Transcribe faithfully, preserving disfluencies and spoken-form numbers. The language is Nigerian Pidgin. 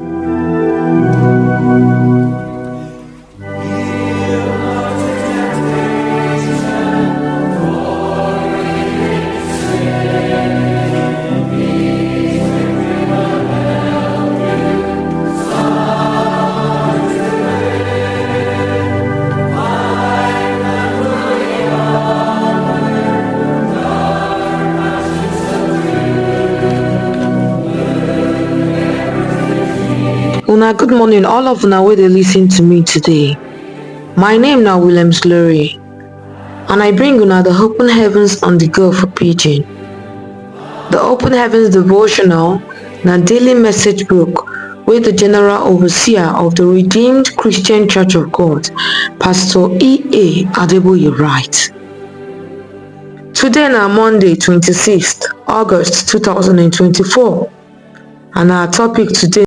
Una good morning, all of una wey dey listen to me today. My name na Williams Lori, and I bring una the Open Heavens on the Go for Pidgin. The Open Heavens devotional na daily message book wey the General Overseer of the Redeemed Christian Church of God, Pastor E A Adeboye, write. Today na Monday, twenty-sixth August two thousand and twenty-four, and our topic today